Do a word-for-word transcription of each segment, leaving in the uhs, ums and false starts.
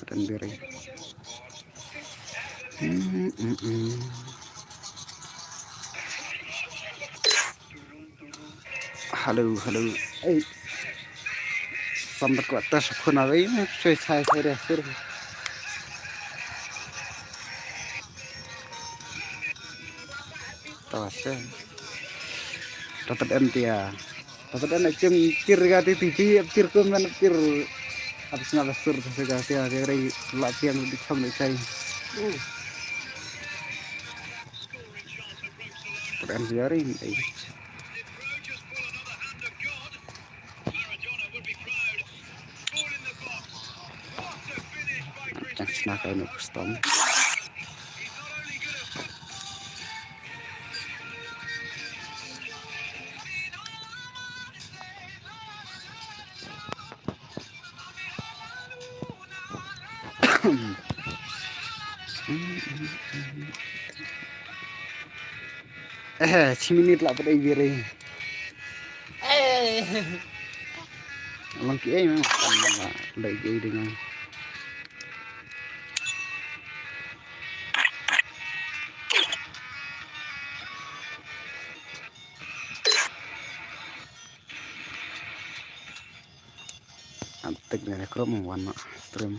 Tanbiri. Hmm, hmm, hmm. Hello, hello. Ei. Sambat ko atas khuna wei, soi sai sai deh, sir. Tawase. Tatat en tia. Tatat en achem tir ga ti ti ti tir ko man tir. Habis ngala sur tu sega tia tia rei la tiang di cham di chai. Tatat en tia rei. Chang chna kai no custom. Eh, chi minit la pat ai biri. Eh. Lang ki ai ma kan la dai ki ai ding. Antik ne krom wan ma stream.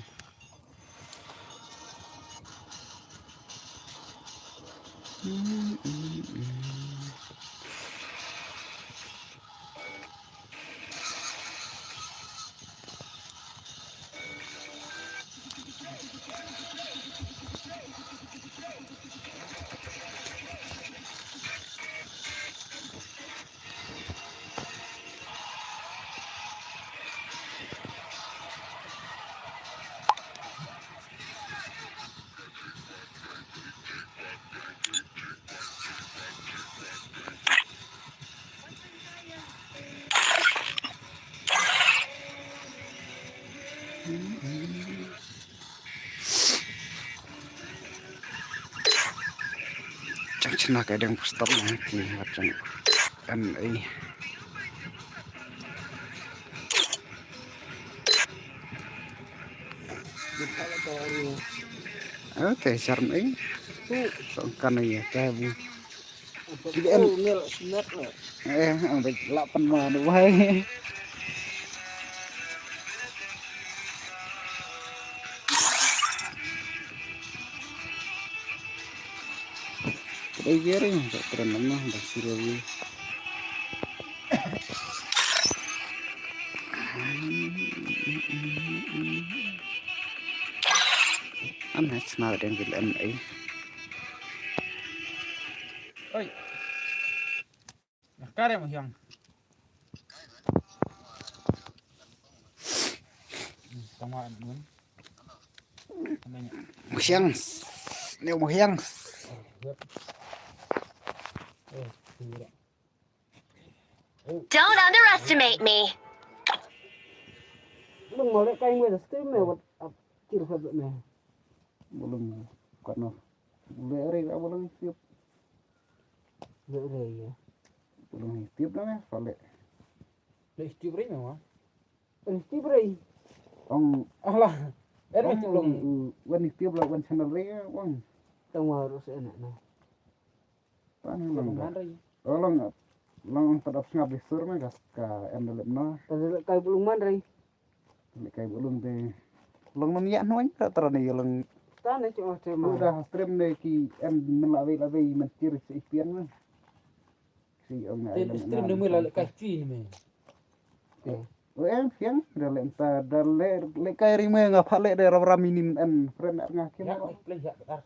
Chang chna ka dang stop na ki wat chang an ai. Oke, charm ai. Song kan ai ta bu. Ki en. Eh, ang bai la pan ma nu bai. Kadai biar ya, tak keren nama, tak sirah ni. An hai snar dan gil an ai. Oi. Nakare mo hiang. Tama nun. Mo hiang. Ne mo hiang. Don't underestimate me. Lung mo le kai ngwe da stream me wat ap kir fa me. Bulung kano. Le re ka bulung tip. Le re ya. Bulung tip na me fale. Le tip re me wa. Wan tip rei. Ong. Alah. Er ong, ong, ong. Wan tip la wan channel rei ong. Tang wa ru se na na. Pan long. Long man rei. Oh, long. Long ong tadap sngap di sur me ka ka en lep no. Tadi kai bulung man rei. Tadi kai bulung de. Long nam ya no ka tara ne long. Tane cuma cuma. Udah stream ne ki en men la wei la wei men kir se ipian me. Si ong na. Te stream ne me la le kai chi ne me. Wen phiang da leh ta da leh leh kai ri me nga pha leh de ram ram ini en friend ar nga kim. Ya, play ya, ar,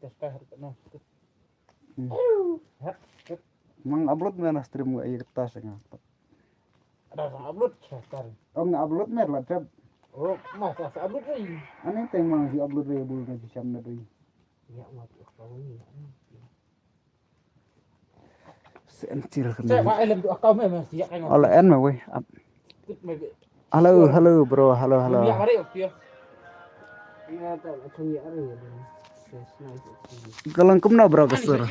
test kai har na. Hmm. Ya. Mang upload me na stream nga ai ta sa nga. Ada sang upload sa kar. Ong upload me la jab. Oh, mas sa upload ni. Ani teng mang si upload re bul na jisam na dui. Ya, ma tu ka ni. Sen tir kan. Sa ba elem tu akau me me siak kan. Ala en me wei. Hello, hello bro, hello, hello. Ya mari ok ya. Ya ta la chung ya ari. Galang kumno bro ka sur.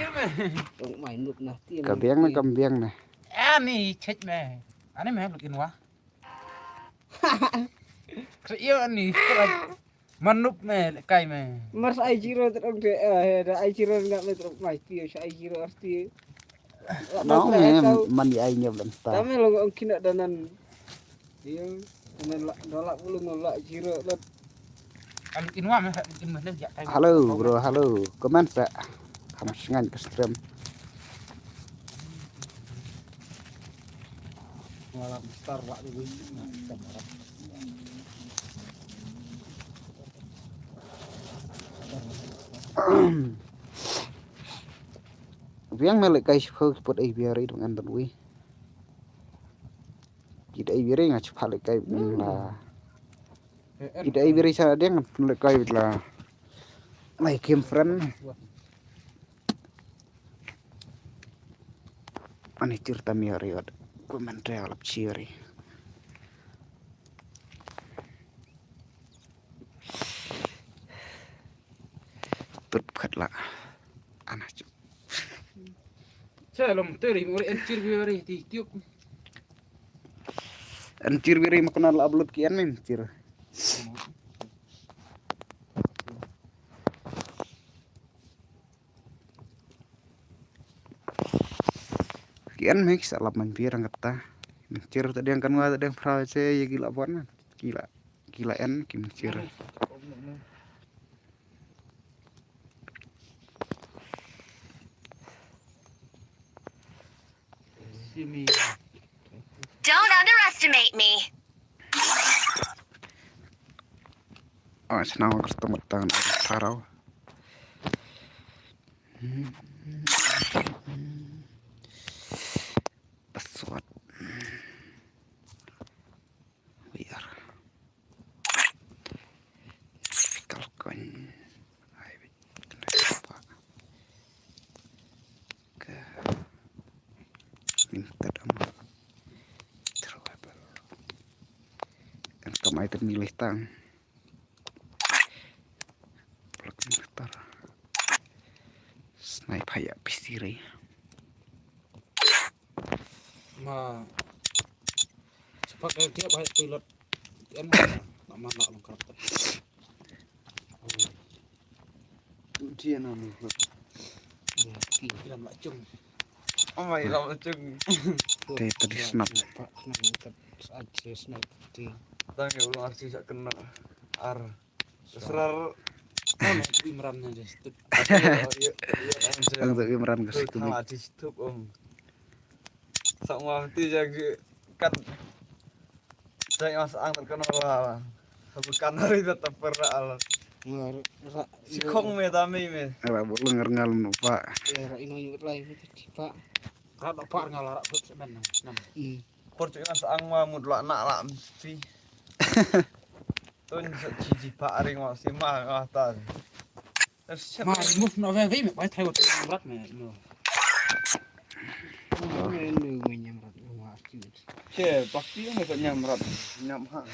Ka biang na kam biang na. Ani chet me. Ani me luk in wa. Kre yo ani. Manuk me, lekai me. Mar sa ai zero terus de, eh, da ai zero nga me terus mai ti, sa ai zero arti. No me, man di ai nyop dan ta. Tame lo ong kina danan. Iya, men la, da la bulu ngol la zero la. An in wa me, in me le ya kai. Hello bro, hello. Comment sa. Kam shngan ka stream. Malam star la di win. Biang me lekai shu ki pot ai biari dong an dan wi. Kita ai biari nga shu pha lekai la. Kita ai biari sa dia nga pha lekai la. My game friend. Ani tir tam ïa ri ot. Ku men tre alap chiri. Tut khat la. Ana chu. Che lom teri mo en chir bi ri ti tiup. En chir bi ri ma kana la upload ki en men chir. Ki en me ki sa lap man pir ang kata. Min chir ta deng kan wa ta deng phra che ye ki la bon na. Ki la, ki la en ki min chir. Don't underestimate me. Oh, senang aku ketemu tangan aku tarau. Pesawat. Biar. Kalkon. Ai, bit. Kena apa? Ke. Minta dong. Travel. Kan kamai tu milih tang. Plak motor. Sniper ya pisiri. Ma. Sepak dia dia baik pilot. Em, nak mana long kerap. Dia nama. Ya, ki dalam lacung. Oh my, dalam lacung. Dia tadi snap. Pak, snap, snap, snap. Tang ya, belum arsi sak kena. Ar. Serar. Kan tu Imran aja, stop. Ang tu Imran ke situ. Tang di stop, om. Sama tu jaga kan. Saya mas ang terkenal lah. Bukan hari tetap pernah al. Si kong me tami me. Ara bolong ngal no pa. Ya, ra ino nyut lai me ti pa. Ra da pa ngal ra put semen nam. Por tu mas ang ma mut la na la mesti. Tun sa chi chi pa ring wa si ma nga ta. Ma remove no ve ve me bai thai wa tu rat me no. Me no me nyam rat no wa ki. Che pak ti me ko nyam rat nyam ha.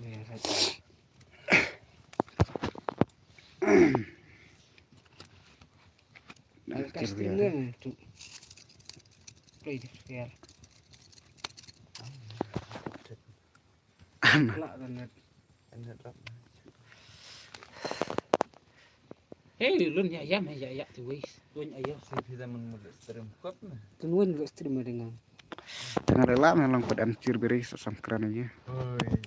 Me rat. Al kasting ne tu. Play di fair. Ana. Hey, lun ya ya me ya ya tu wei. Lun ya ya. Si phi da mun mul stream kop me. Tun wen ga stream de ngang. Tengah rela me lang pad am chir beri sa sangkran aja. Oi.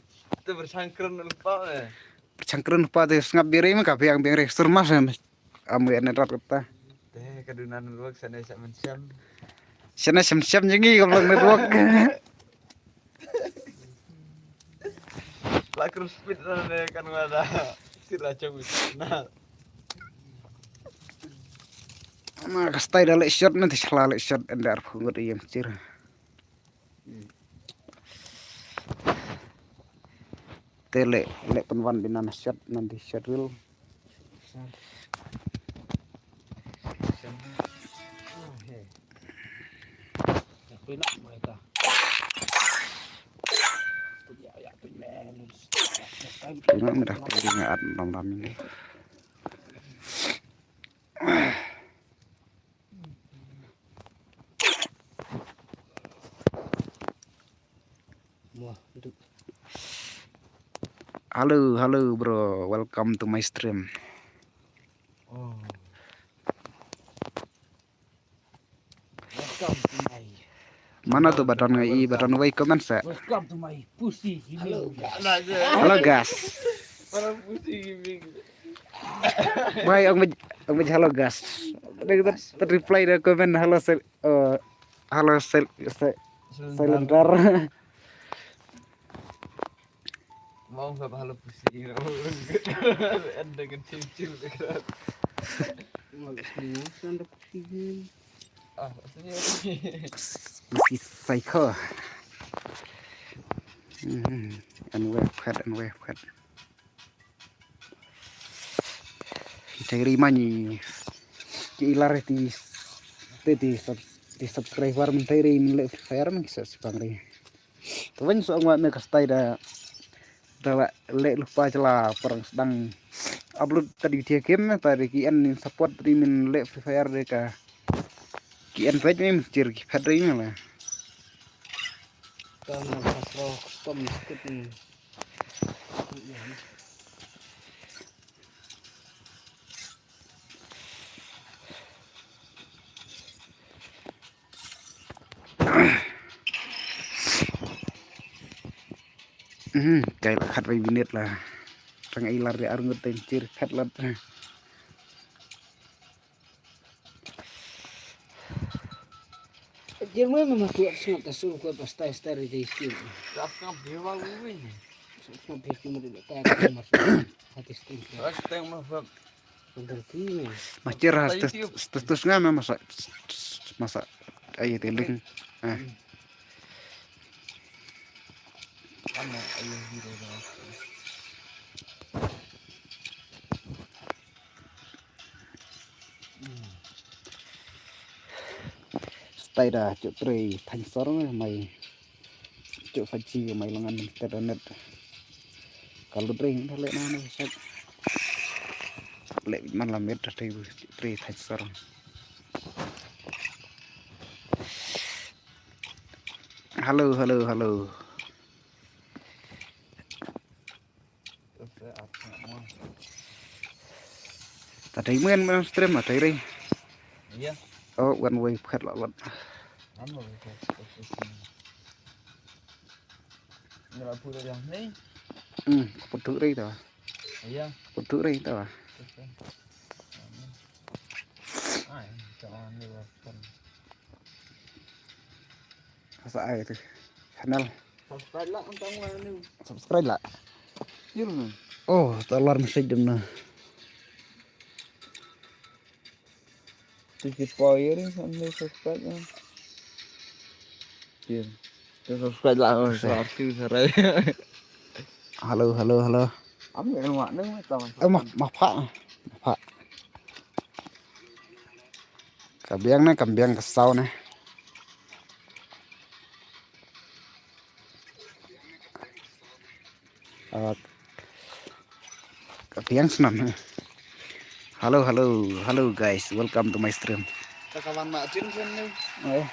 Tu bersangkran lupa me. Bersangkran lupa tu sngap beri me ka biang biang re surmas me. Am wi network kata. Te ka duna network sana sa mensiam. Sana sem sem jengi ka blok network. La cruise speed na ne kan wada. Sila chong na. Ma ka style le shot na ti shala le shot enda ar phungut iem chir. Te le le pynwan bina na shot nan di shot reel. Ina mira pwede nga at ram ram ini. Wah, itu. Hello, hello, bro. Welcome to my stream. Oh. Welcome to my Mana tu button nga i button wei comment sa. Welcome to my pussy. Hello. Hello guys. Para pussy giving. Wei ang maj ang maj hello guys. Dia kita ter reply dia comment hello sel uh, hello sel se- cylinder. Mau nggak hello pussy? Ada kan cincin dekat. Maksudnya, sana dah pusing. Ah, maksudnya Mesti psycho. Hmm, and we have cut and we have cut. Tei ri mani ki ilar ti ti ti sub- ti subscriber men tei ri men le fire men kisa sipang ri. Tu wen so ngwa me kastai da da wa le lupa jela perang sedang upload tadi dia game tadi ki en support ri men le Free Fire de ka ki en pet men cir ki pet ri men la. Kan pasro custom skip ni. Hmm, kai la khat bai minit la. Tang ai lar de arngut teng cir khat lat. Jir mo mo tu sngap ta sur ko pas tai star di skin. Dah sngap dia baru ni. Sngap di skin mo ta ko mas. Hati skin. Dah setengah mah. Macir ha status nga ma masa masa ai te link. Ah. Ano ayo hero dah. Stai da cuk trei thang sor mai cuk faci mai lengan internet. Kalau trei dah le na na sat le man la met trei trei thang sor. Hello, hello, hello. Ta dei men men stream ta dei. Iya. Oh, one way phet la lot. Ano itu? Ngira pura yang ni. Hmm, putu rei ta. Iya. Putu rei ta. Ai, jangan ni lah. Sa ai tu. Channel. Subscribe lah untuk mana ni. Subscribe lah. Yun. Oh, ta alarm message dem na. Tiki power ni sambil subscribe lah. Yun. Tu subscribe lah. Oh, sa arti sarai. Hello, hello, hello. Am yang mak nang tak. Eh, mak mak pak. Mak pak. Ka biang ne, ka biang ka saw ne. Ah, ka biang snam ne. Hello, hello, hello guys, welcome to my stream. Ka kawan mak din kan ni. Oh,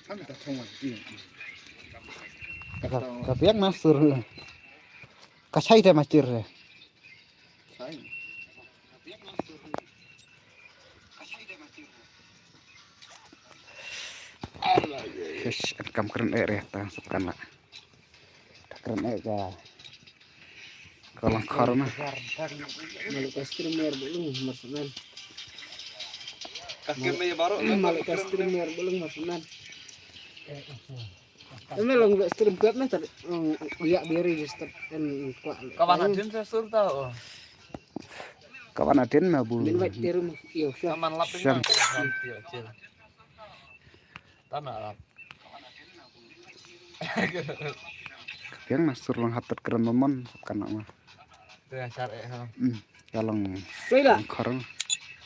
Kan ka thong wan din. ka ka biang na sur. Ka sai te ma cir. Sai. Yes, kam kren eh re ta sap kan la. Ka kren eh ka ka lang khor na. Malik ka streamer belum maksudnya. Kaki me baru. Malik ka streamer belum maksudnya. Eme long stream kuat na tadi. Ya biar register kan kuat. Kawan adin saya sur tahu. Kawan adin ma bu. Invite dia rumah. Yo, siap. Kaman lap Siang. Tanah lap. Yang na sur lang hatat kren mamon sap kan ma. Tu yang syar eh ha. Hmm, ka lang Koi lah. Khor.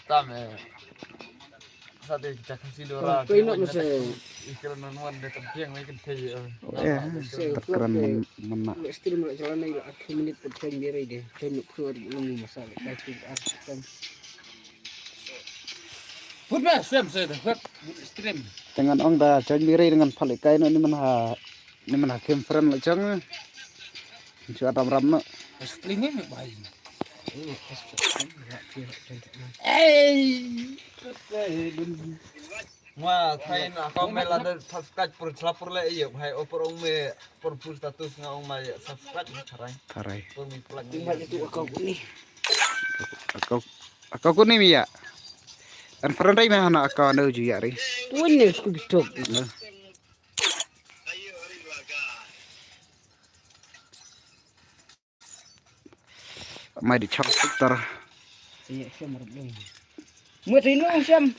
Tam eh. Satu kita kasih dora. Koi nak mesti. Ikil non wan de tempiang mai kan tei. Oh ya, tat kren man man na. Stream lah jalan lagi dua minit pun time dia dia. Time nak keluar belum masalah. Kaki artikan. Put ba sem se da. Stream. Tengan ong da join mi rei dengan palik kai no ni man ha ni man ha game friend la jong. Ju adam ram no. Spring ni bai. Ei. Ngwa, thain, ako me la de subscribe por chala por le iyo, bhai, o por ong me por full status nga ong me subscribe, tharai. Tharai. Por mi plak ni. Ako, ako kuni mi ya. An friend rai me hana ako no ju ya ri. Wani sku bitok. Mai di chang suktar. Iya, siam rup dong. Muat ri no siam.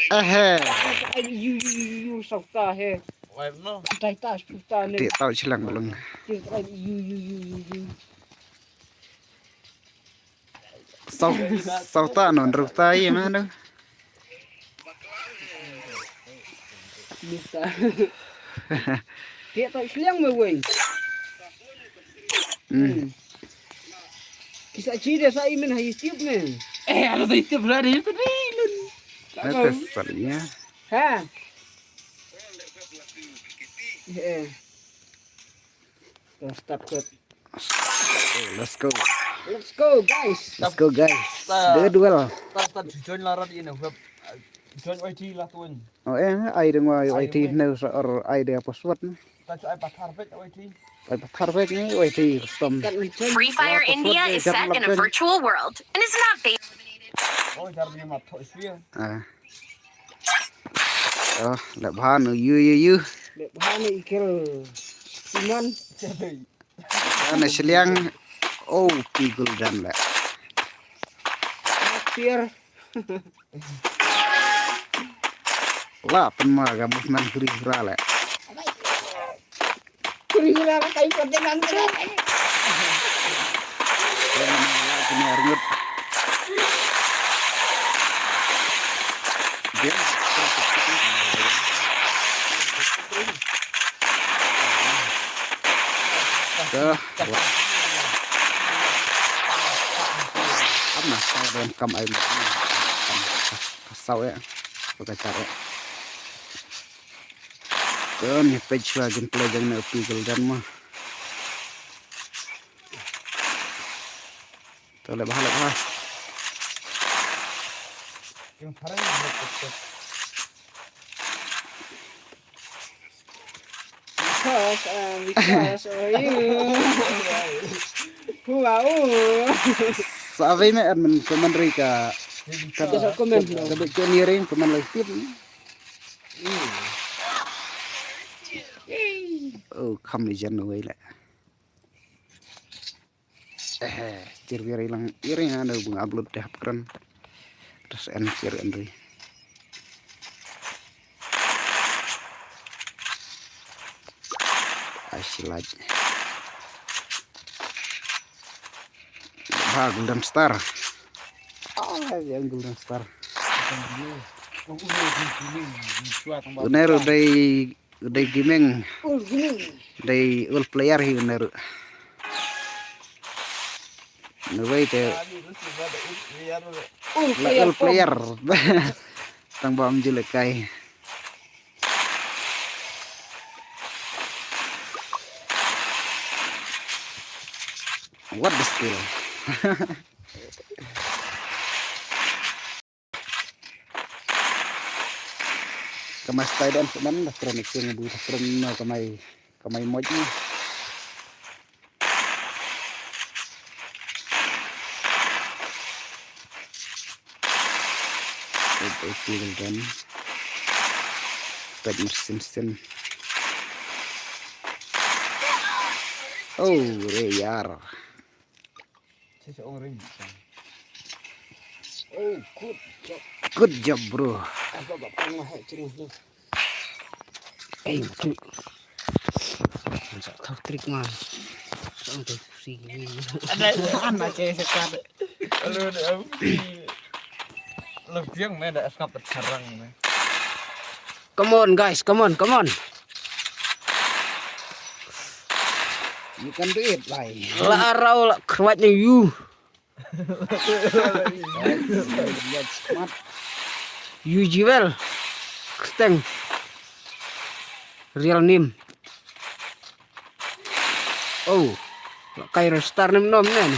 Eh. Ai, yu, yu, yu, yu, sauta he. Wai no. Tai tas puta ne. Ti tau chilang belum. Ti tai, yu, yu, yu, yu, yu. Sau, sauta non ruta ye mano. Bisa. Ti tai chilang me weng. Hmm. Kisa chide sa imen ha YouTube men. Eh, ano sa YouTube ra de YouTube ni lun. Ata salia. Ha. Eh. Start, start. Let's go. Let's go, guys. Let's go, guys. Start. Dua duel. Start, start. Join la rat in a web. Join Y T la tuan. Oh, eh, ai deng wa Y T ne or ai de password ne. Start, ai pathar pet Y T. Ai pathar pet ne Y T custom. Free Fire India is set in a virtual world and is not based. Oh, jar ni mat tho sia. Ah. Oh, lep ha no yu yu yu. Lep ha no ikel. Siman. Ana shiliang. Oh, pigul dan la. Tier. La pen ma ga movement huri hura la. Huri hura la kai ko dengan dengan. Dah. Am na sa don kam ai. Ka saw ïa. Ka char ïa. Ka ni page shuwa gameplay jong na P Golden mo. To leh bha leh bha. Because, um, because of you. Who are you? Sa wei me admin comment ri ka. Ka comment ka dei ke ni ring comment lai tip. Oh, kham li jan wei le. Eh, chir wir ilang iring anu bung upload deh hap kren. Terus en chir en ri. Ai silaj. Ba Golden Star. Oh, yang Golden Star. Uneru dei Dei gaming. Dei ul player hi uneru. Nawei te. Ul player. Tang bam jule kai. What the skill? Kamai stay dan semen da kren king bu da kren no kamai kamai moj ni. Ito ito dan. Pet mersin sen. Oh, reyar. Oh, good job. Good job, bro. Hey, tu. Sa thau trik ma. Sa ang tu si. Ada sana ke sekat. Lalu dah. Lebih yang mana dah escape terserang. Come on, guys, come on, come on. You can do it, bhai. La rau la khruat ni you. Smart. You Jewel. Ksteng. Real name. Oh, la kai restart nem nom nen.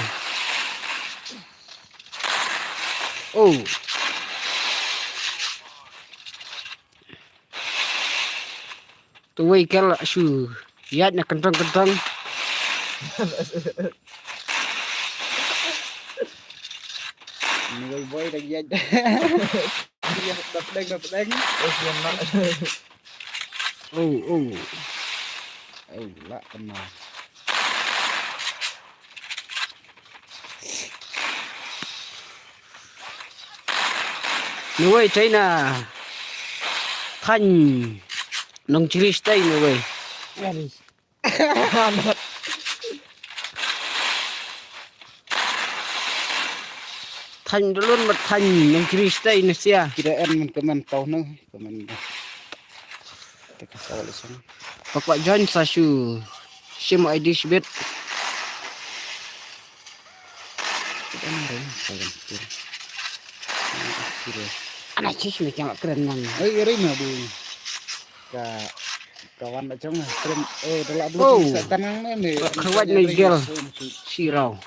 Oh. Tu wei kel shu yat na kentang kentang. Ni wei boy dah yat. Dia dah pedeng dah pedeng. Oh, oh. Oh, la kena. Ni wei China. Thanh. Nong chiri stay ni wei. Thanh dulun mat thanh nong chiri stay ni sia. Kira en men kemen tau no kemen. Pak pak join sa shu. Shim I D shibit. Ana chish me kyang kren nang. Ai ri na bu. Ka kawan da jong stream eh da la bu sa tanang ne. Khawat ne gel. Shirau.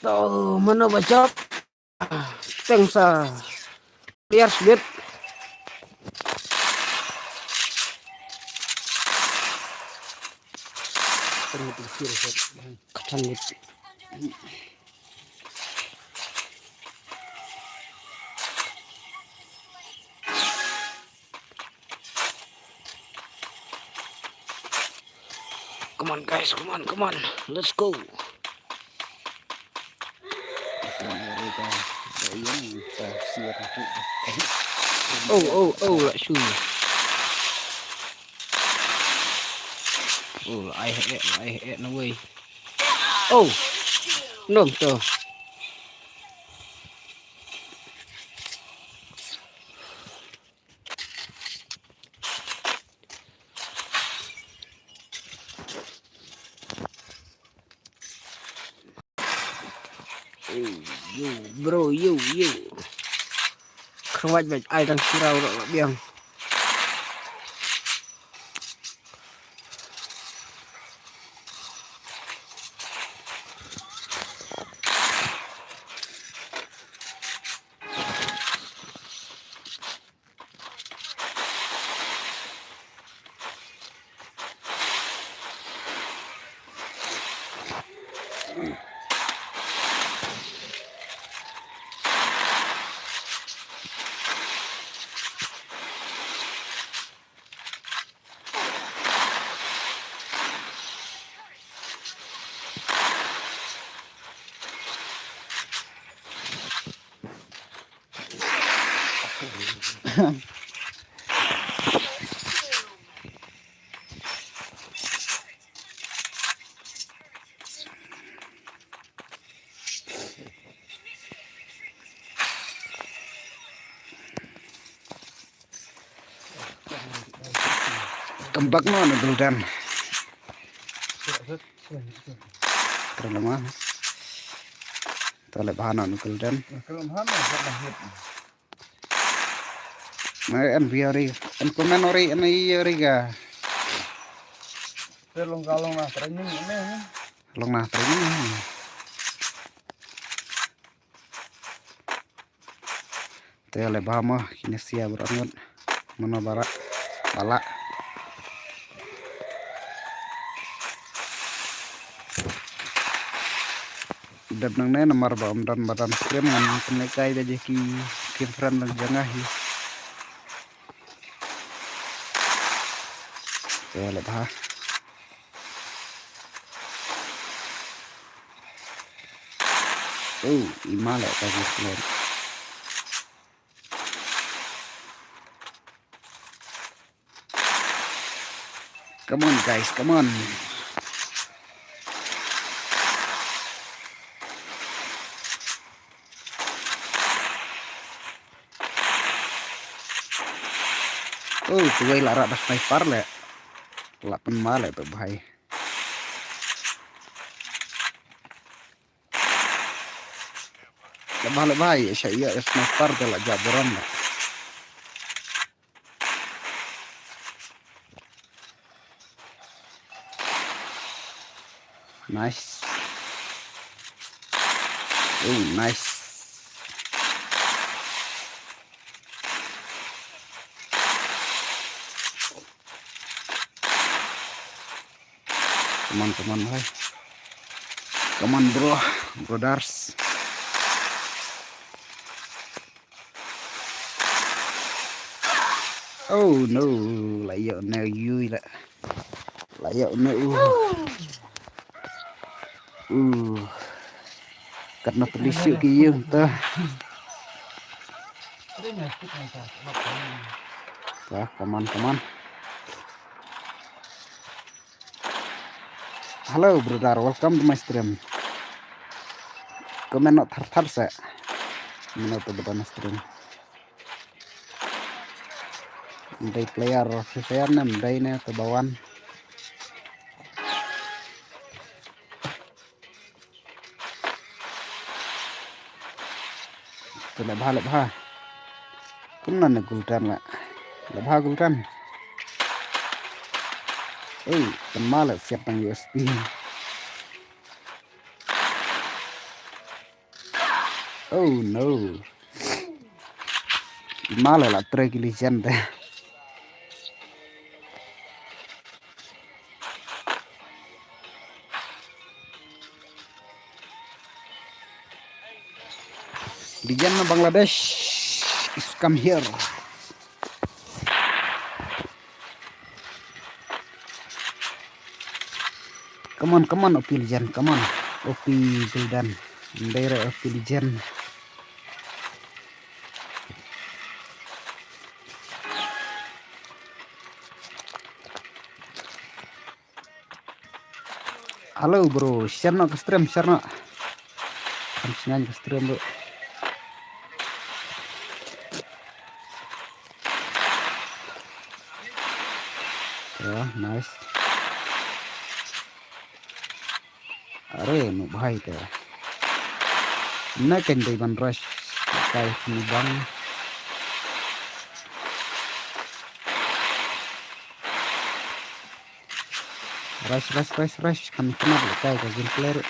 To mano bachap. Teng sa players bit. Katan bit. Come on guys, come on, come on. Let's go. Oh, oh, oh, la shu. Oh, la ai he, la ai he na wei. Oh. Nom to. Yo, bro, yo, yo. Khawat bad ai dang surau ro biang. Kambak no na Gulden. Terlalu mana? Terlalu bahan no na Gulden. Mai en biari en komen ori en ori ga. Te long ka long na training ne. Long na training. Te le ba ma kine sia bro ngot. Mano bara bala. Dep nang ne namar ba ym don ba don stream ngan pynlehkai da je ki, ki friend lang jong nga hi. Te le bha. Oh, i ma le ka ki friend. Come on guys, come on. Oh, tuwei la rah da sniper le. La pynma le tu bhai. Leh bha, leh bha, ïa sha ïa sniper te la jah burom la. Nice. Oh, nice. Come on, come on, hai. Come on, bro, brothers. Oh no, la ïoh ne u la. La ïoh ne u. Uh. Katno tylli shuh ki ïing ta. Ta, come on, come on. Hello brother, welcome to my stream. Comment noh thar thar seh. Mano to ba don stream. Ym dei player Free Fire ne ym dei ne to ba wan. To leh bha, leh bha. Kumno ne Gultan la. Leh bha Gultan. Ei, kynmaw la siat tang U S P. Oh no. Kynmaw la trei ki legend te. Legend na Bangladesh is come here. Come on, come on, O P Legend, come on. O P Guldan. Ym dei re O P Legend. Hello bro, share noh ka stream, share noh. Kam sngain ka stream bro. Oh, nice. Are, nu bhai te. Na kan dei ban rush. Kai ni bang. Rush, rush, rush, rush. Kan kena boleh kai ka gameplay.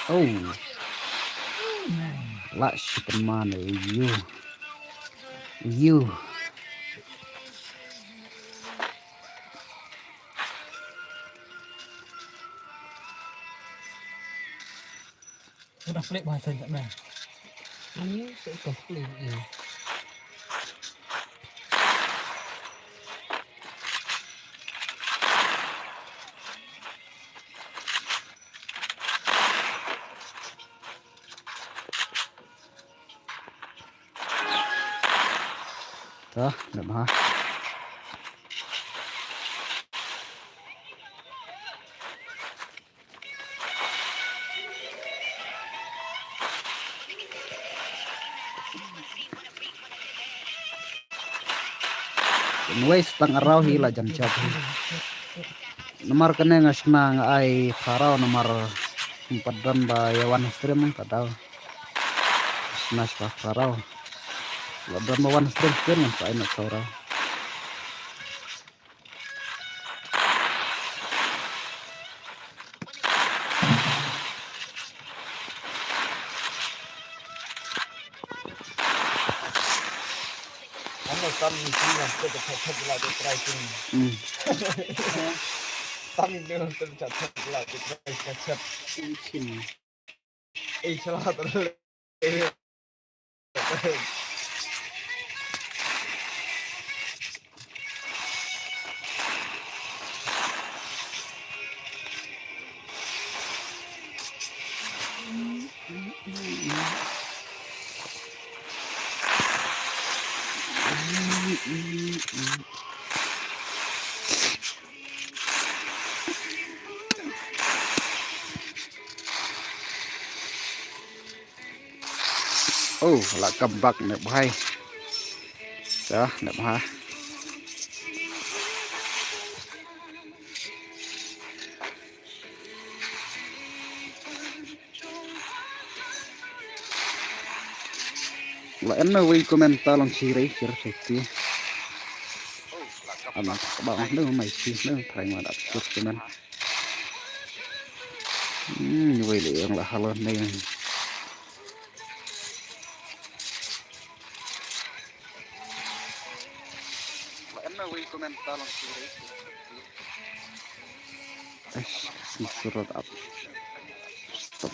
Oh. Lah shi teman, eh, you. You. Udah pelik bahasa kat mana? Ini seekor pelik ni. Tah, dah bah. Anyway, tang araw hi la jan chat hi. Namar kane nga shna nga ai pharaw namar ym pat don ba ïa wan stream ka daw. Shna shwa pharaw. La don ba wan stream stream ngan sa ai na sawra. Ano tam ni sini lah kita tak tak lah kita try sini. Hmm. Tam ni kita tak tak lah kita try sini. Eh, salah tak. Oh, la comeback ne bhai. Sa ne bha. La en na wei comment ta long shi rei shi rei ti. Ana ba ne mai shi ne trai ma da tur comment. Hmm, wei le yang la halon ne. Eish, sini surat ap. Stop.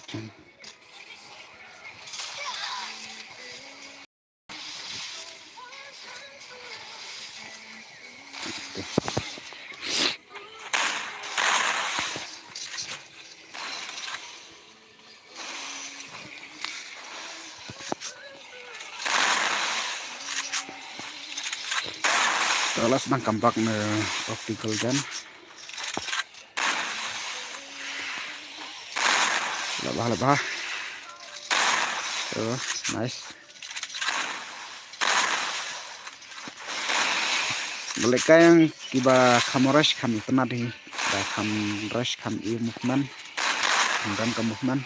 Tolas nang comeback ne optical gun. Lebah, lebah. Oh, nice. Balei ka yang kiba kham rush kham itynnad hi. Ba kham rush kham i movement. Kham don ka movement.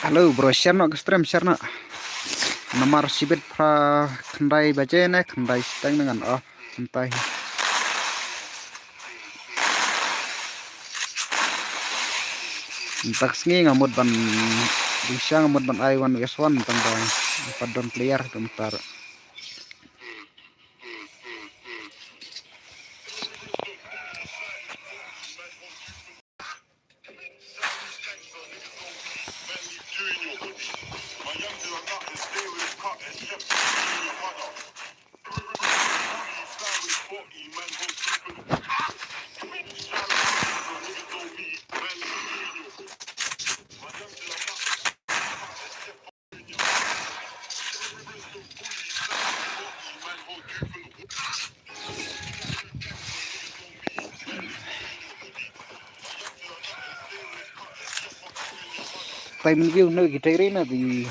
Hello bro, share noh ka stream, share noh. Namar shibit phra khyndai baje ne khyndai shiteng ne ngan off. Mynta hi. Mynta ka sngi nga mut ban, ding sha nga mut ban ai one versus one tang ba, ba don player kumta. Time view no kita ri na di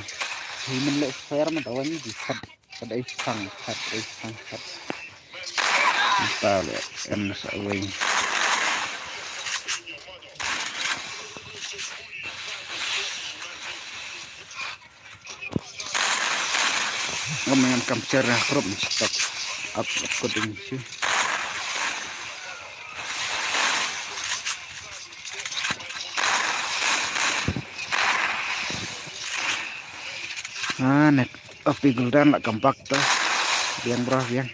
human le fire ma tawan di khat khat ai sang khat ai sang khat. Kita le en sa wei. Ngam ngan kam share na group ni stok. Up up ko ding shi. Ah, net. Opi Guldan la comeback to. Biang bro, biang.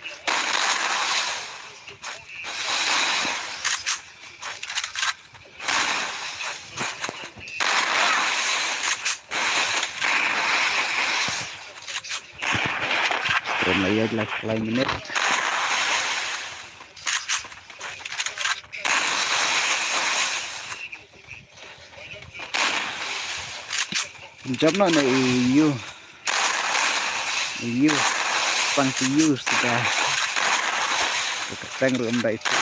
Stream la ïaid la lai minit. Jump noh na i yu. I yu. Pang ti yu suda. Ka teng ruh ym dei tu.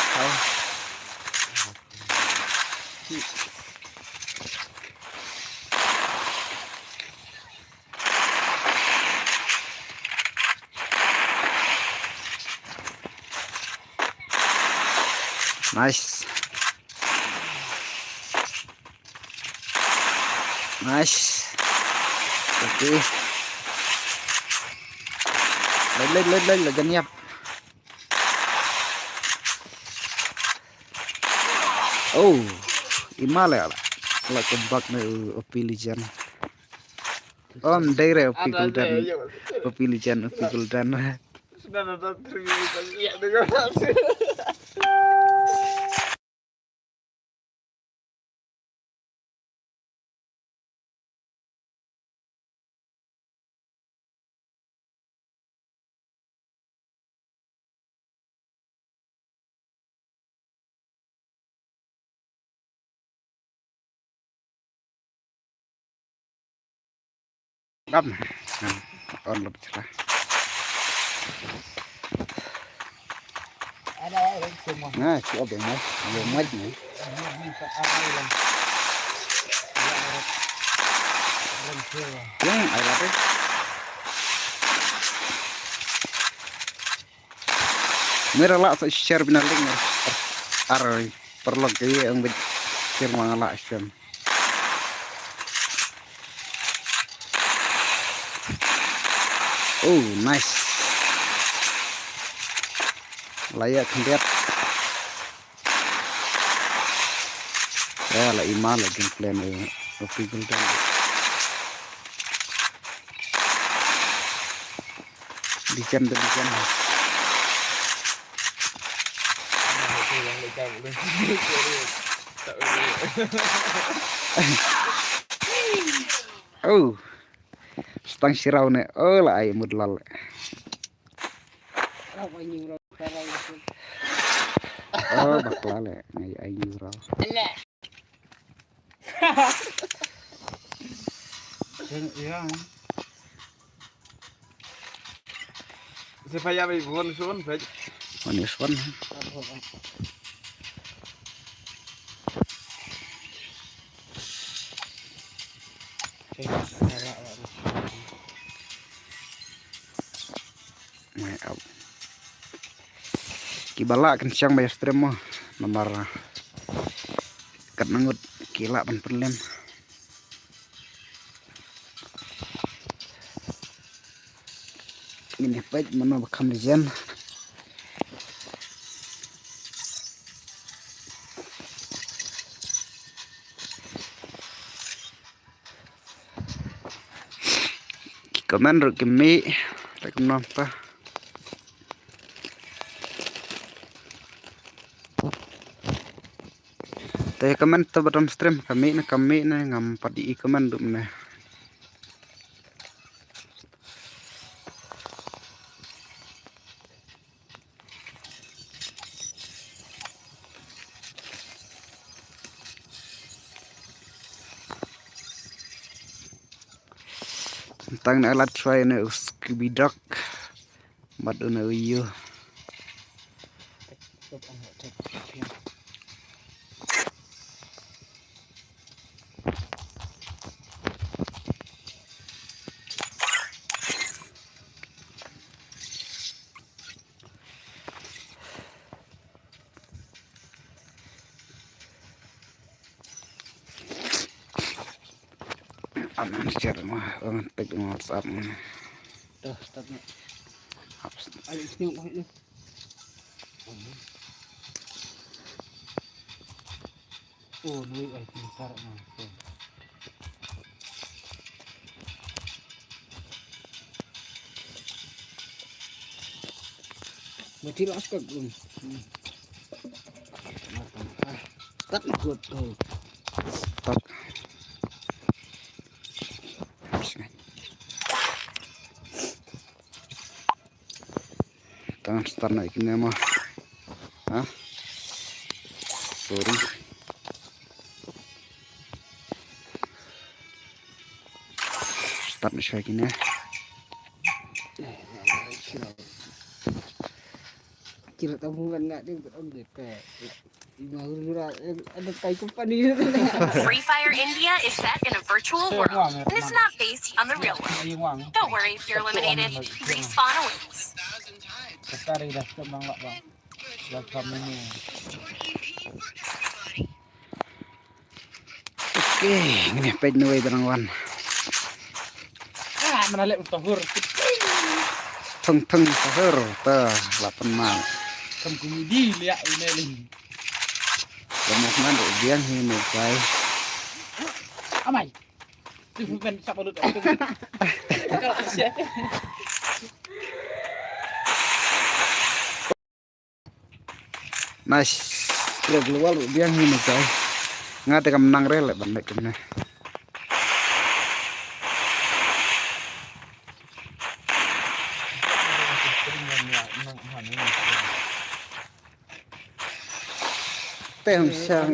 Nice. Nice. Okay. Leit, leit, leit, leit, leit, jan ïap. Oh, i ma le la. La comeback na u Opi Legend. Om dei re Opi Guldan. Opi Legend, Opi Guldan. Dam. On lot chla. Nga chu ob mo, yo mo ni. Yang ai la te. Mera la sa share bina link ar, ar paralok ke ang bit kir ma la share. Oh, nice. La ïa khyndiat. Ya, la i ma la jingklen, eh, u pigul dan. Dijan, dijan. Oh. Stang siraw ne. Oh, la ai mut lal. Oh, bakla le. Ngai ai raw. Iya. Siapa ya bai bon sun bai. Manis pun. Mai au. Ki ba lah kan siang ba ïa stream mo. Namar kat nangut ki lah ban pynlem. Ngin ïa peit mano ba kham dijan. Ki comment ruh ki mih, te kumno ta. Te comment ta bottom stream, ka mih ne, ka mih ne, ngam pat i comment ruh ne. Tang na lat try na u Scooby Dog. Bad u na u yu. Aman share ma, aman tag ma WhatsApp ma. Dah, start na. Apps. Ayo, senyum, ayo. Oh, nui ai, pintar na. Mati lah, start belum. Start good. Start. Tang start na ikine ma. Ha? Sorry. Start na shai kine. Kira tamu kan nak dia betul dia. Free Fire India is set in a virtual world and is not based on the real world. Don't worry if you're eliminated. Respawn awaits. Okay, ngin ïa peit na wei ba dang wan. Ah, mana leh tahur. Thung thung tahur ta la pynman. Kam kumidi liak ine ling. Kamu nan ruh biang hi me kai. Amai. Tu bukan siapa lu tu. Kalau asyik. Nice. Trek luar biang ni, guys. Nga te kam nang rel ban lek kumne. Te hong sang.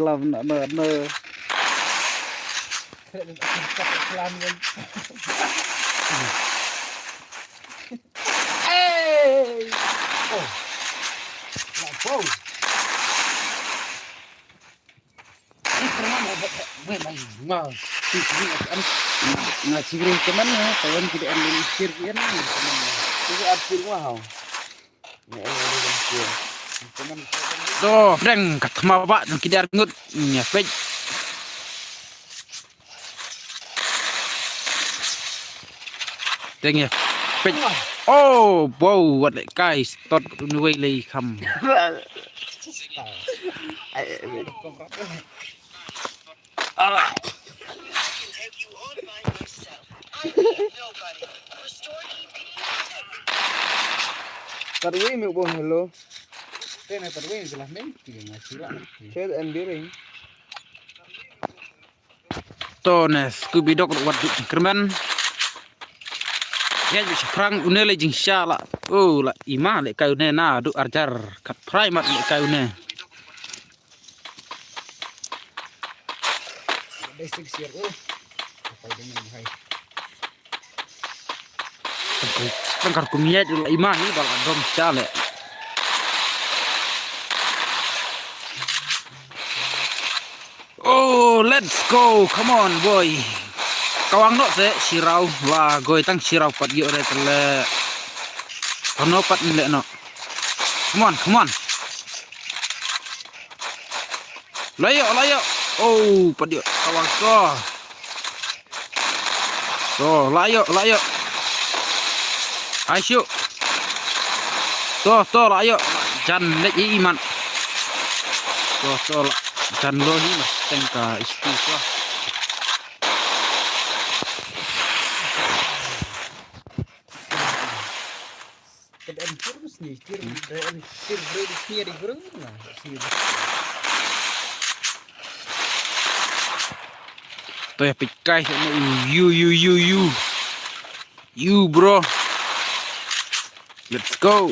slam na na na. Hey! Oh. Wow. Nga chigring teman na, kawan kita ambil isir kian. Itu arpil mahal. To, deng ka thma ba jong ki dar ngut. Nya pej. Deng ïa pej. Oh, wow, wat leh kai stot unwei lei kham. Tarwi mi bong hello. Tena tarwi jelah menti nga sila. Chet enduring. To ne Scooby Dog wat duk jingkyrmen. Ïa ju shaphrang une le jingsha la. Oh la ima le kai une na du arjar kat phrai mat le kai une. Basic share oh. Apa ini hai. Tang kar kum ïaid la ima hi ba la dom sha le. Oh, let's go. Come on, boy. Kawang noh se shiraw la goi tang shiraw pat ïoh re tele. Kono pat le noh. Come on, come on. La ïoh, la ïoh. Oh, pat ïoh. Kawang so. To, la ïoh, la ïoh. Ai shu. To, to, la ïoh. Jan leh i iman. To, to, la. Jan lo hi mas tengka istu to. Kad em tur sni, tir, em tir, bre, sni, di guru, na, sni. To ya pit kai, you, you, you, you. You, bro. Let's go.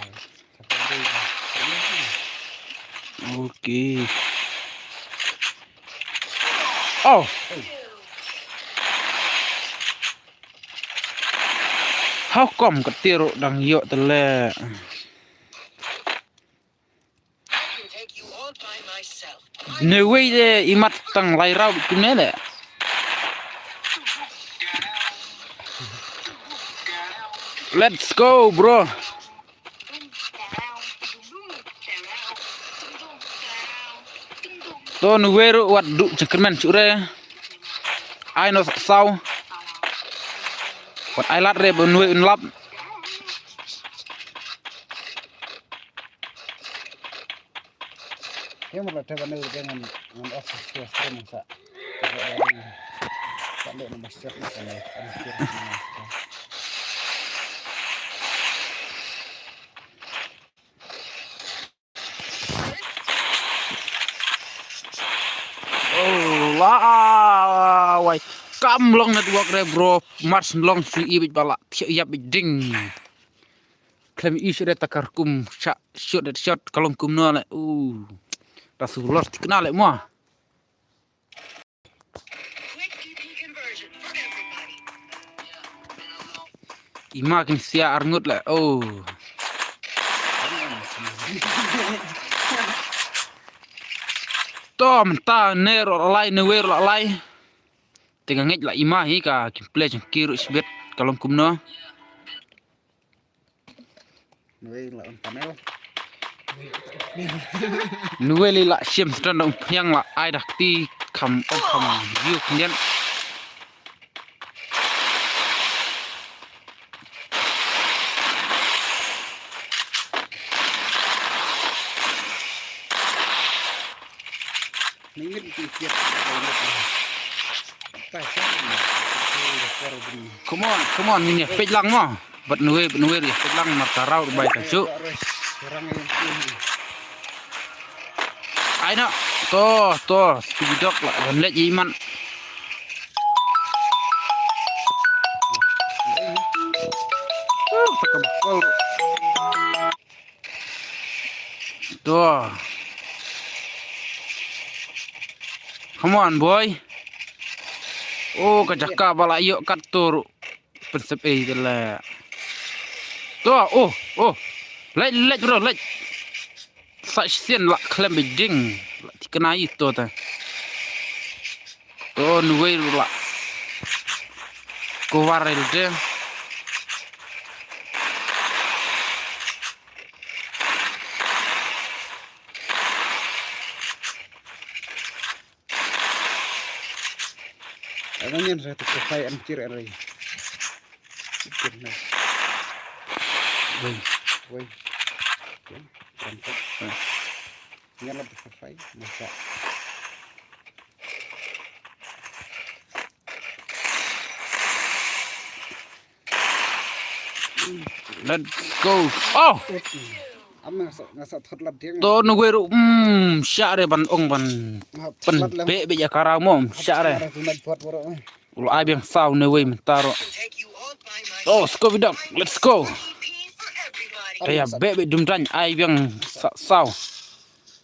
Okay. Oh. How come ka tiar ruh dang ïoh te leh? Newei de i mat tang lai rau kumne de. Let's go, bro. To newei ruh wat duh jingkyrmen shuh re. Ai no saw. Wat ai lad re ba newei un lap. Ïa mut la te ba ne u dang ngan off share stream sa. Sa ne na ba share na ka ne. Oh, la wai. Kam long network re bro. Mars long shu i bit bala. Thiah ïap bit ding. Klem i shu re takar kum shot shot shot kalong kum no le. Uh. Ta su lor tikna le mo. Ima kin sia arngut le. Oh. To mynta ne ruh la lai, ne wei ruh la lai. Te nga ngeit la ima hi ka gameplay jong ki ruh shibit ka long kumno. Newei la un panel. Newei li la shim sdang da un pynïang la ai da kti kham ong kham view khyndiat. Come on, come on, ngin ïa peit lang mo. Bad newei, bad newei ïa peit lang mar ka raw bai ka juk. Ai na. To, to, speed dog la ban leit i man. Uh, ta ka bakol. To. Come on, boy. Oh, ka jaka ba la ïoh kat tur. Pynsep ei de la. To, oh, oh. Leit, leit, bro, leit. Sa shisien la khlem biding. La tikna i to ta. To newei ruh la. Ko war el de. Ang ngan sa tu ko fai an kir an rai. Kir na. Wei. Wei. Kan tu. Ngan la tu ko fai. Masa. Let's go. Oh! Am nga sa, nga sa thot lat diang. To newei ruh, mm, shah re ban ong ban. Nga thot lat lang. Pynbeh beh ïa ka raw mo, mm, shah re. Nga thot lat bot bro. U la ai biang saw newei mynta ruh. Oh, Scooby Dog, let's go. Ka ïa beh beh dum dang ai biang sa-, saw.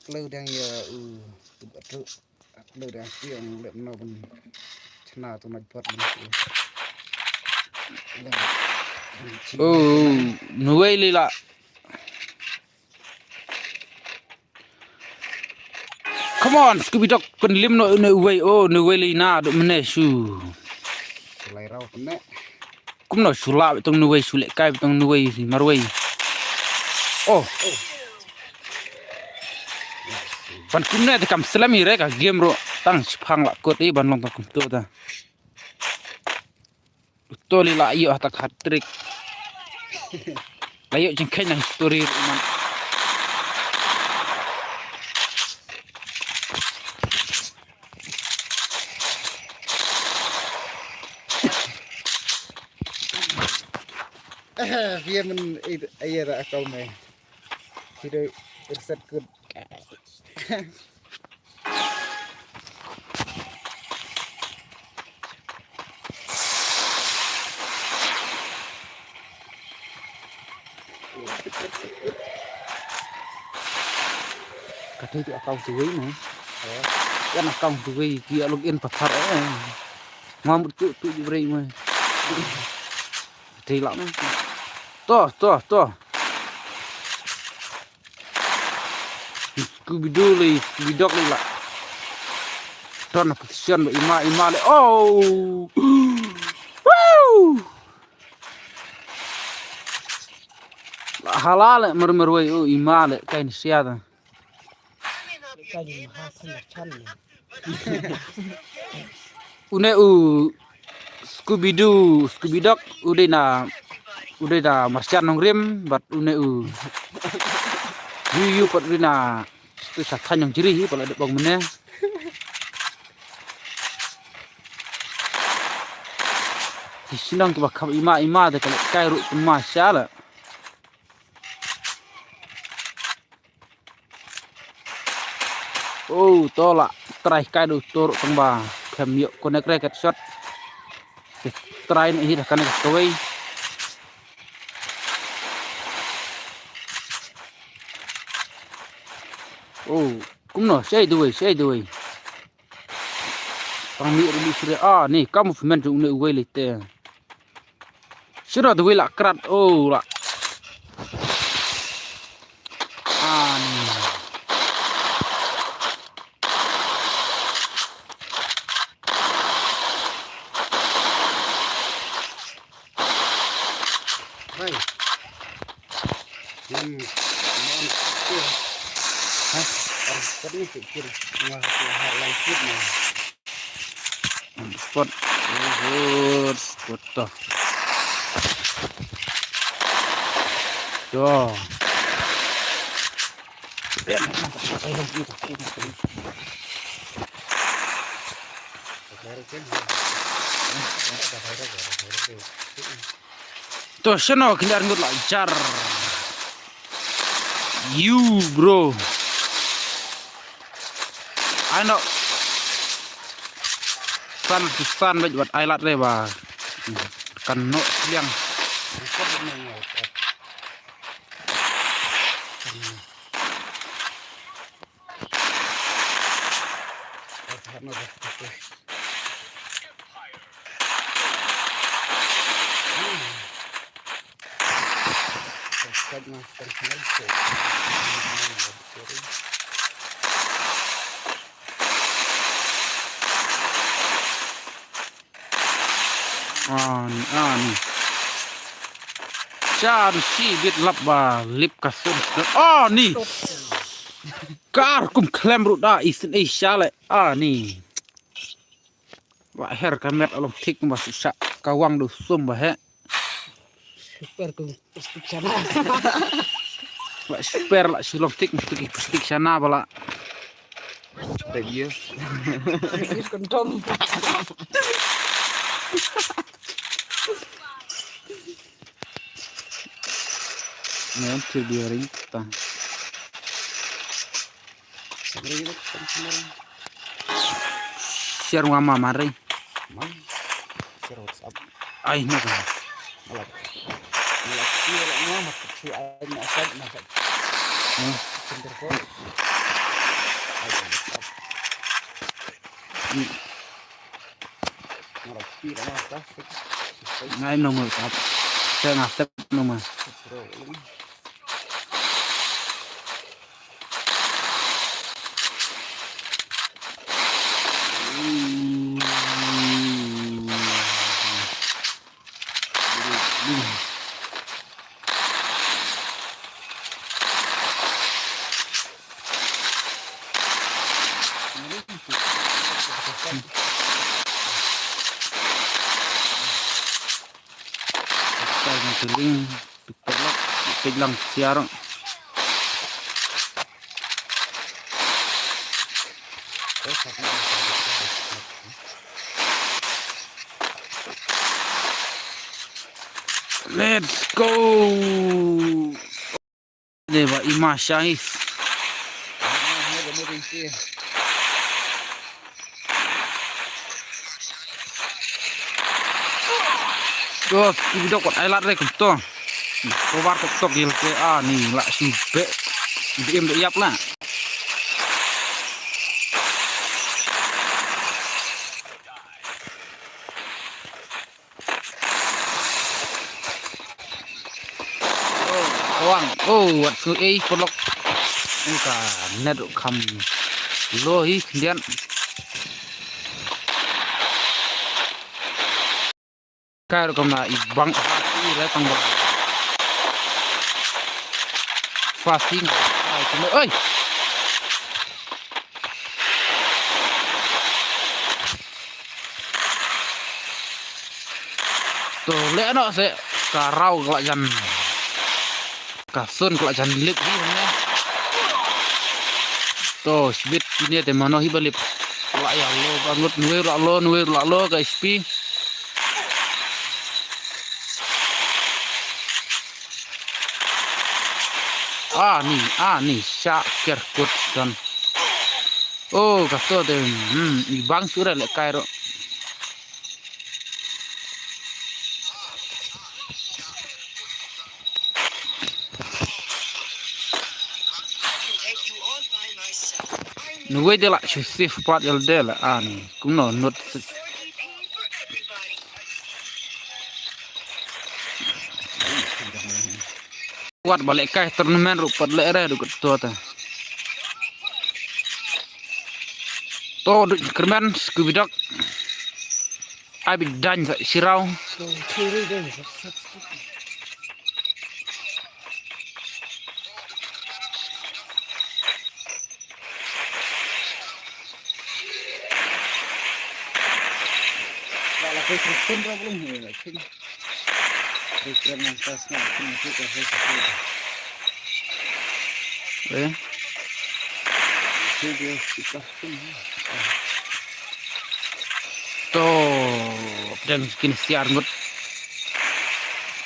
Kleu dang ïa u. Lo da ti ong lep no ban chna tu na pot ban. Oh, newei li la. Come on, Scooby Dog, pynlim noh une uwei, oh, une uwei lei na, duk mene shu. Lai rau kene. Kumno shu lah betung une uwei, shu leh kai betung une uwei, marwei. Oh. Ban kumne te kam slem i re ka game ruh. Tang shipang lah kut i ban long tang kumto ta. Uto li la ïoh ha ta hat trick. La ïoh jingkheiñ na history ruh man. Phi ïa men ïa ra kau me. Phi dei reset kut. Ka thei tu account tu wei na. Kan account tu wei ki log in pathar eh. Ngam tu tu ji brei mai. Thei la mai. To to to. Scooby Doo le, Scooby Dog le la. Ton position ba ima ima le. Oh. Woo! Hala le mer mer wei, oh, ima le kain siada. Une u Scooby Doo, Scooby Dog, u dei na, u dei na Marsian Nongrim, bad une u Yu Yu pat u dei na Stu Sathan Nongjri hi, pat la dep bang mene. Ki shnong kiba kham ima ima te ka leh kai ruh tang ma sha la. Oh, to la trai kai do to ruh tang ba khem ïoh connect re kat shot. Te trai ne hi da kane ka kawei. Oh, kumno shai duwei, shai duwei. Tang mi ri mi sri a ni ka movement jong une uwei le te. Sira dawei la krat, oh, la. Ani. Hai. Hmm. Mon. Ha? Ah, kat ni kit kit. Ngah, ngah, lang kit na. Spot. Good spot to. To. To, shano kiliar ngut la jar. You, bro. Ai no. San, san, bad, bad, ai lat re ba. Kan no, liang. Ani, ani. Sha shi bit lap ba lip ka sur. Ani. Kar kum klem ruh da isin ei sha le. Ani. Wa her ka met along thik ba su sha ka wang du sum ba he. Super kum. Plastik shana. La super la shilong tik tik plastik shana bala. Regius. Regius kondom. Ngan tu dia ring ta. Share wa ma mari. Share WhatsApp. Ai no. Malak. Malak. Malak. Malak. Malak. Malak. Malak. Ngai no mo sap. Te nga sep no ma. Tuling, tu paralok, peit lang siar. Let's go. Dei ba i ma shais. Dos, i bidok wat ai lat re kumto. Ko bar tok tok yel ke a ni la shi be. Bi em do yap la. Kawang, oh, wat su ei paralok. Ka net ruh kham low hi khyndiat. Kai ruh kam na i bang i re tang ba. Fasting. Ai, kena, oi. To leh noh se ka raw ka la jan. Ka sun ka la jan lip hi ne. To sbit kine te mano hi ba lip. La ya lo ba ngut nwer la lo nwer la lo ka H P. Ani, ani, sha ker kut don. Oh, kato de, hmm, i bang sura le kairo. Nuwe de la shu sif pat el de la ani. Kumno not. Wat ba lehkai tournament ruh pat leh re ruh kut to ta. To du kyrmen Scooby Dog. Ai bi dain sa shirau. Eh. To, pdeng kin siar ngut.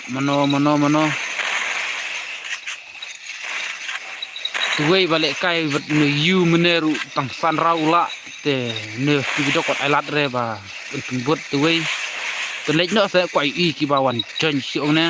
Mano, mano, mano. Tuwei ba lehkai bad ne yu mene ruh tang san rau la te ne ki bidok kot ai lat re ba un pynbut tuwei. Te leit noh se kwai i ki ba wan join shi ong ne.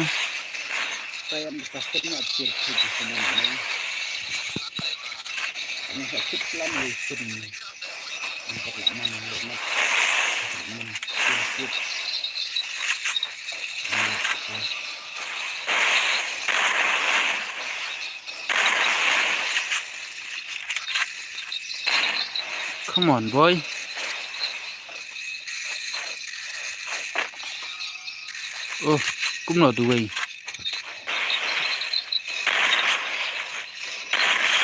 Come on, boy. Oh, kumno duwei.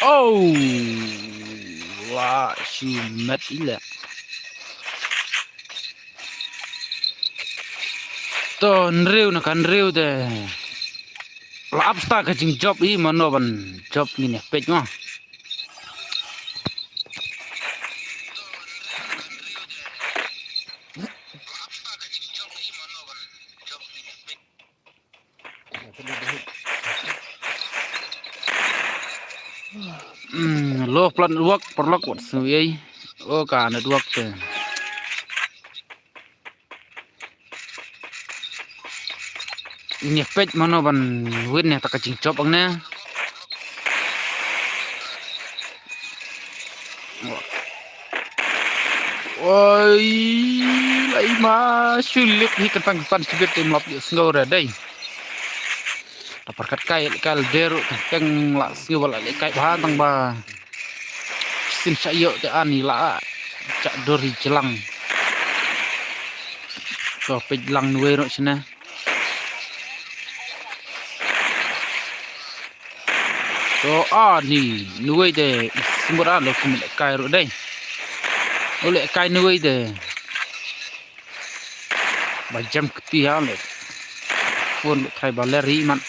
Oh, wa shu met ila. To nriu na ka nriu de. La ap sta ka jingjop i mano ban jop ngin ïa peit ma. Hmm, low plan network, paralok wat sngewei. Oh, ka network te. Ngin ïa peit mano ban win ïa ta ka jingjop ang ne. Oi, lai ma shu lip hi kentang kesan sibit te mlap ïa sngew re dei. Ta parkat kai kai der teng la sngew la lehkai bha tang ba. Sin sha ïoh te ani la. Chak dur hi jlang. To peit lang nuwei ruh shane. O a ni, nuwei de, i smut a lo kumut kai ru dei. O le kai nuwei de. Ba jam kti ha le. Phone le thai ba ler hi man.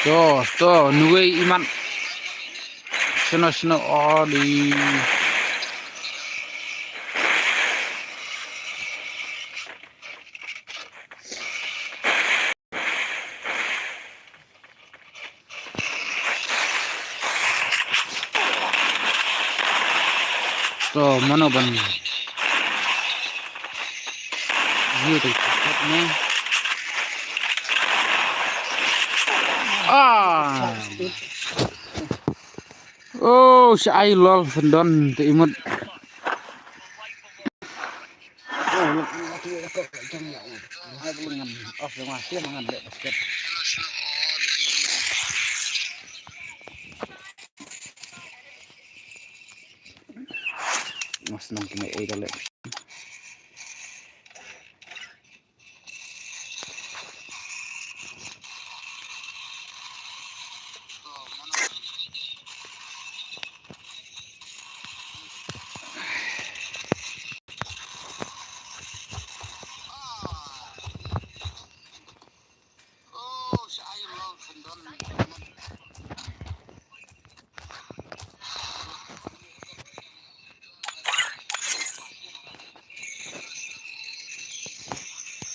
To, to, nuwei iman. Shino, shino, odi. To, mano ban. View tu ne. Ah. Oh, shai lol sendon te imut. Mas nang kena eh kali.